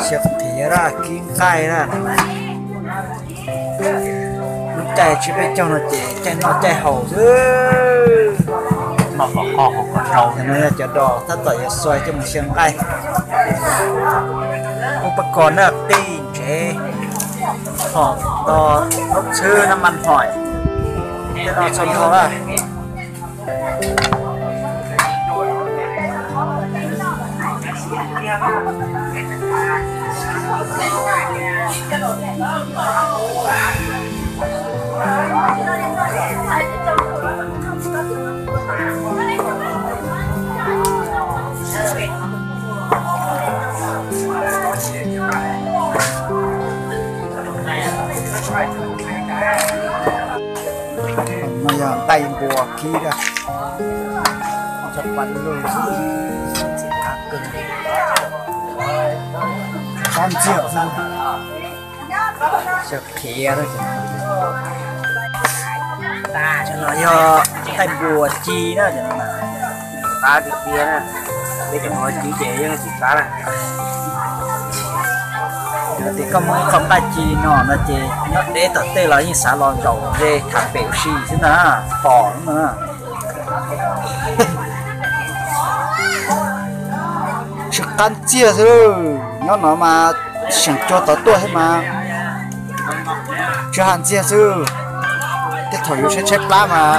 Xyaw qhiav lawm, kib nqaij lawm. Lub caij tsib peb caug no ces caij noj caij haus xwb. Noj kom qo haus kom rau no yog cov dos tab tom yuav xuas coj mus xyaw nqaij. Ub, pab kos naj qij ntsev, hom ntoo, lub txhwb nab mas hoim, tej no txhua nrho lawm. No yog nqaij npua kib lawm. Qab ntxiag xwb. Xyaw qhiav lawm. No yog nqaij npua ci na. Qab tiag tiag, peb cov npua ci ces yeej tsis qab lawm. Yog tias koj muaj ib qho nqaij ci no no ces nyob deb tom tej los yeej xav los zaum ze tham pem ua si xwb na, pom na. Tsis qab ntxiag xwb, nyob no mas seem cua tod tuaj thiab mas tsis qab ntxiag xwb. Tej thaum yus tshaib tshaib plab mas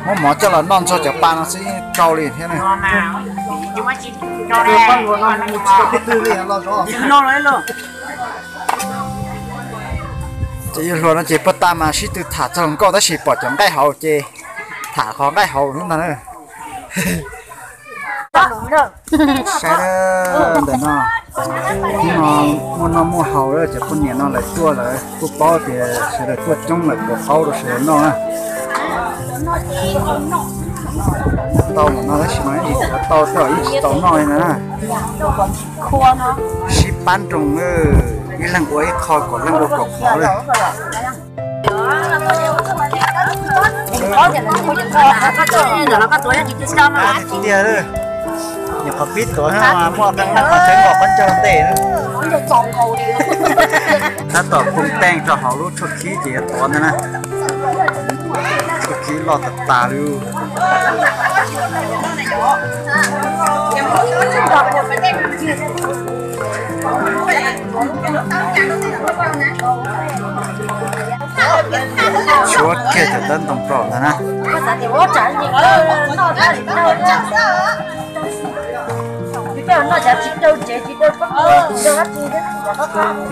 muab mov coj los noj ntxuag cov pa no xwb yeej rau li thiab na. Ces yus hluas no ces puag ta mas sib tw tham txog hluas nkauj tab sis pom cov nqaij hauv ces tham qhov nqaij hauv ntag na. Saib ntawm no, hnub no muaj noj muaj haus, cov poj niam no lawv tuaj lawv kuj paub tias sawv daws tuaj coob lawm puas qaub rau sawv daws noj na. Tau ntawm no tab sis mas ib tsis tau, tsis tau noj li na. Sib pab nroos, ib leeg ua ib qho, kom leej ua kom qhov li. Tiag, nyuam qhuav pib tuav mas muaj qee leej qhov tseeb kom qhov ncauj ntej. Tab tom poob teej rau hauv lub tshuaj khib ces yuav tuav ntag na. Tshuaj khib loj tas tas li. Tshuab kiag cov tawb ntoo rau ntag na.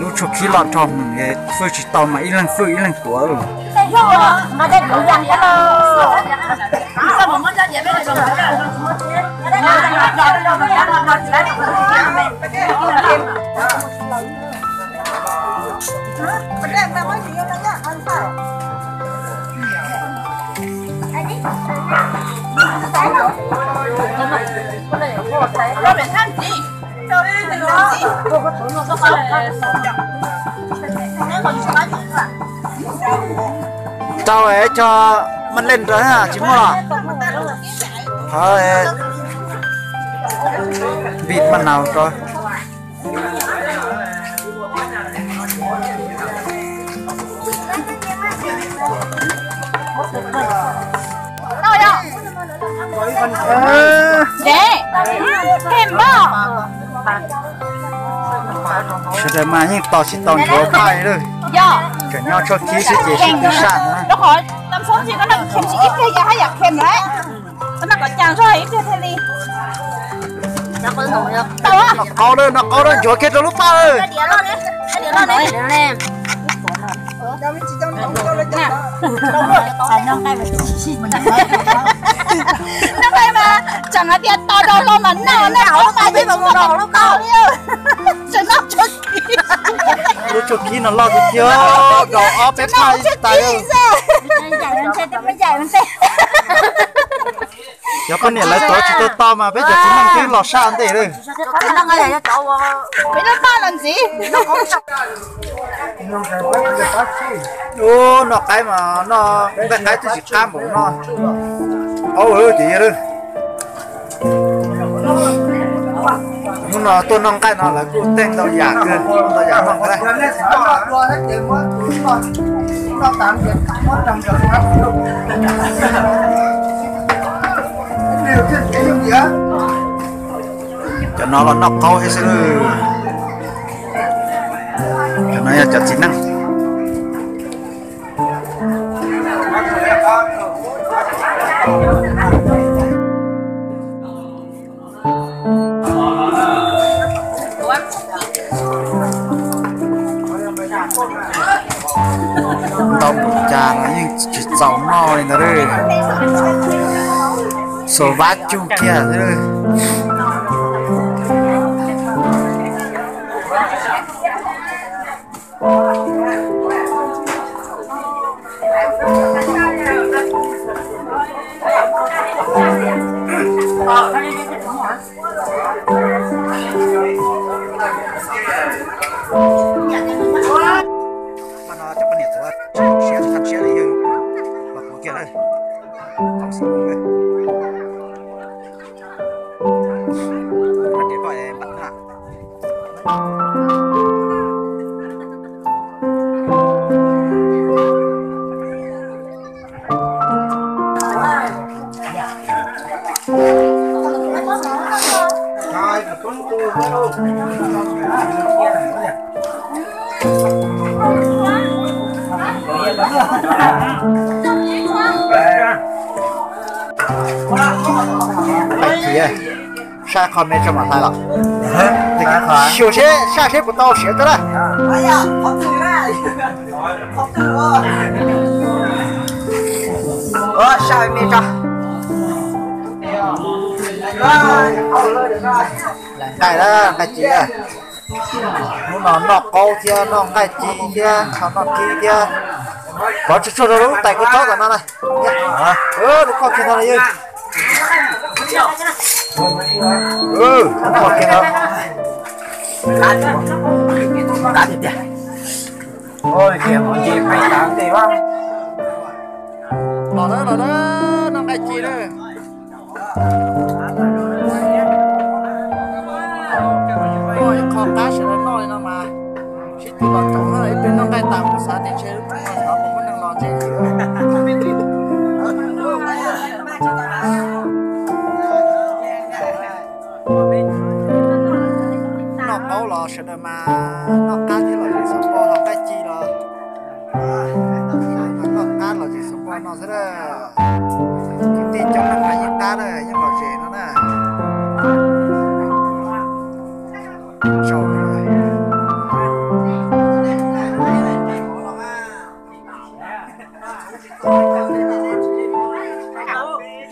Lub tshuaj khib loj nrho, hwj tsis tau mas ib leeg hwj ib leeg tuav. Rau es cov mas leej rau tsis muaj los. Thov vij mas nau rau. Sawv daws mas yeej tos tsis tau nchuav phaj li lawm. Tseem nyob tshuaj khib xwb ces sib tw saj na. Noj qaub lawm, noj qaub lawm, nchuav kiag rau lub paj lawm. Noj nqaij mas tseem hais tias tos rau hlo mas noj, noj qaub mas tsis noj qaub li. Tseem noj tshuaj khib. Lub tshuaj khib no loj tiag tiag, rau ob peb phaj ib tsis tas li. Cov poj niam lawv tuav tsis tau tau mas peb cov txiv neej twb los saj ntej lawm. Peb noj paj los ntxiv. Ub, noj qaib mas noj nqaij qaib twb tsis qab npaum no. Aub, ces yog lawm. Hnub Tuaj noj nqaij no lawv kuj teej ntau yam kawg, ntau yam noj kawg. Cov no los noj qaub thiab xwb. Cov no yog cov txiv neej. Ntau npaum cas los yeej tsis txaus noj li ntawd. Xuas vab cug kiag xwb. Mas no cov poj niam tuav siab tsis tau siab li yog los tuav kiag lawm. Tau xwb. Mas tias koj es npam na. Sab qho me tso mam hlais los. Xyuas seb saj seb puas tau siav rau na. Saj me tso. Hlais nqaij na, nqaij ci na. Hnub no noj qaub thiab noj nqaij ci thiab ho noj kib thiab. Pov tsuag tsuag rau lub tais kua txob tom no na. Lub qhov kiag no na yog. Lub qhov kiag no. Los na, los na, noj nqaij ci na. Noj ib qho qab sawv daws noj li no mas sib tw los tsoom na, ib pliag noj nqaij tas kuv xav tias ntshe lub rooj no xyov puas muaj neeg los ntsev. Noj qaub los sawv daws mas noj qab thiab los zem xov pos, noj nqaij ci los noj qab los zem xov pos no xwb na. Kwv tij coob leej mas yeej qab na, yeej los zem no na.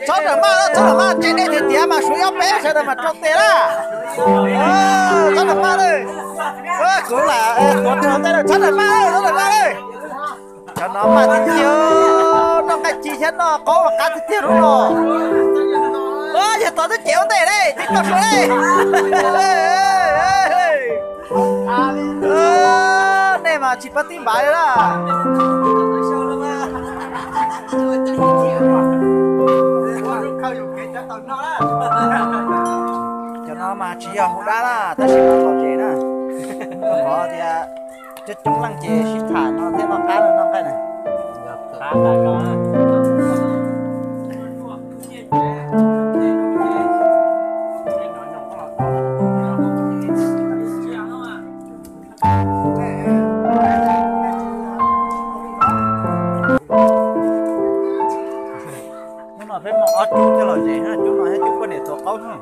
Txhob rawm maj, txhob rawm maj, tsev nej tiag tiag mas suav ob peb sawv daws mas rau tes na. Txhob rawm maj, kuv lam tuav rau ntej, txhob rawm maj, txhob rawm maj. Cov no maj tiag tiag, noj nqaij ci thiab noj qaub mas qab tiag tiag lub no. Yog tau twb ces ua ntej ne, tib tau suav ne. Nej mas tsis pab tib npav li na. Cov no mas tsis yog hu dab na, tab sis mas lom zem na. Qhov tias coob coob leej ces sib tham no thiab noj qab no noj nqaij na. Hnub no peb muaj ob cub thiab los zem, cub no thiab cub poj niam tuav qaub na.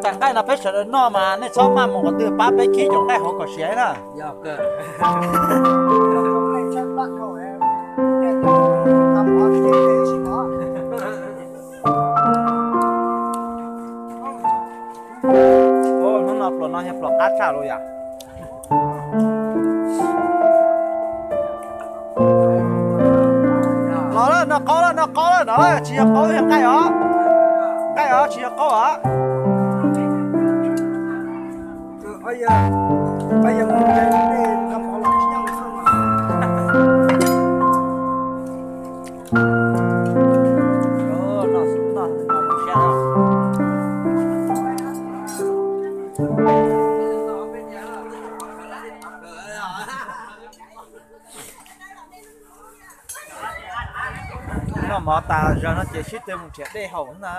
Tais, tais nqaij no peb sawv daws noj mas nej txhob maj mus qhov twg, pab peb khib cov nqaij hauv kom siav na. Hnub no pluas no yog pluas qab tshaj lawm yom. Los lawm, noj qaub lawm, noj qaub lawm no, tsis yog qaub, yog nqaij os. Nqaij os, tsis yog qaub os. Noj mov tas zog no ces sib tw mus nrhiav dej haus na.